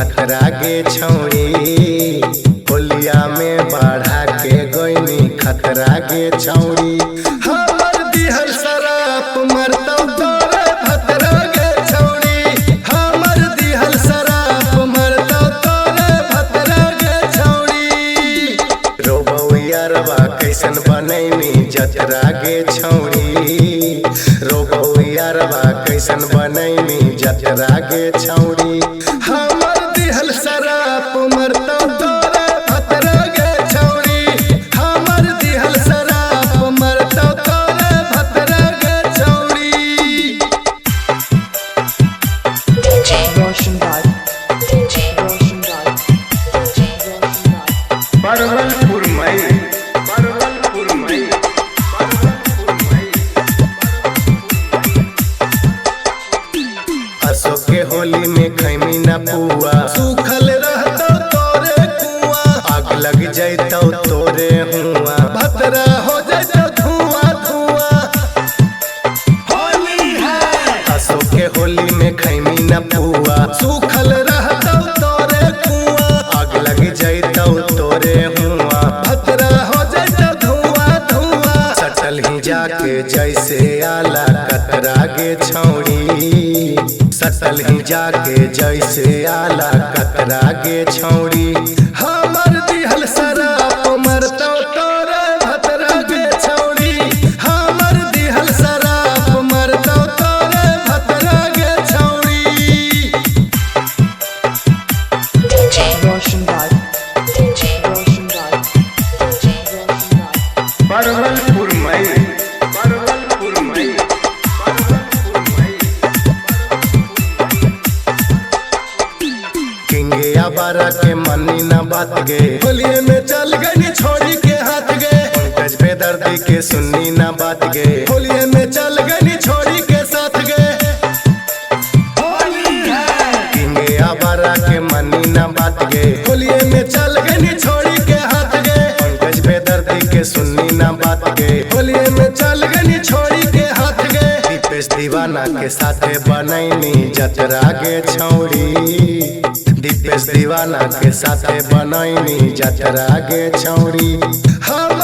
खतरा गे छौड़ी, होलिया में बढ़ा के गईनी खतरा गे छौड़ी। हमर दिहल शराप मरतौ तोरे भतरा गे छौड़ी, हमर दिहल शराप मरतौ तोरे भतरा गे छौड़ी। रोबौ यारबा कैसन बनैनी जतरा गे छौड़ी, रोबौ यारबा कैसन बनैनी जतरा गे छौड़ी। हमर दिहल शराप मरतौ तोरे भतरा गे छौड़ी, हमर दिहल शराप मरतौ तोरे भतरा गे छौड़ी। DJ Roshan Raj, DJ Roshan Raj, DJ Roshan Raj. Parwalpur Mai, Parwalpur Mai, Parwalpur Mai. Ashok के होली में खैमी न पुआ, सूखल रहतौ तोरे कुआ, आग लग जैतौ तोरे हुआ, भतरा हो जैतौ धुआं धुआं। होली है। अशोक के होली में खैमी न पुआ, सूखल रहतौ तोरे कुआ, आग लग जैतौ तोरे हुआ, भतरा हो जैतौ धुआं धुआं। सटल ही जाके जैसे आला कतरा गे छौड़ी, सटल ही जाके जैसे आला कतरा गे छौड़ी। हमर दिहल शराप मरतौ तोरे भतरा गे छौड़ी, हमर दिहल शराप मरतौ तोरे भतरा गे छौड़ी। DJ Roshan Raj, DJ Roshan Raj, DJ Roshan Raj. Parwalpur Mai, Parwalpur Mai, Parwalpur Mai. किंगे बारा के मनी न बात गे, होलिये में चल गई छोड़ी के हाथ गे, पंकज बेदर्दी के सुन्नी न बात गे, होलिये में चल गई छोड़ी के साथ गे। होली है। किंगे बारा के मनी न बात गे, होलिये में चल गई छोड़ी के हाथ गे, पंकज बेदर्दी के सुन्नी न बात गे, होलिये में चल गई छोड़ी के हाथ गे। दीपेश दीवाना के साथे बनैनी जतरा गे छौड़ी, दीपेश दीवाना के साथे बनैनी जतरा गे छौड़ी। हम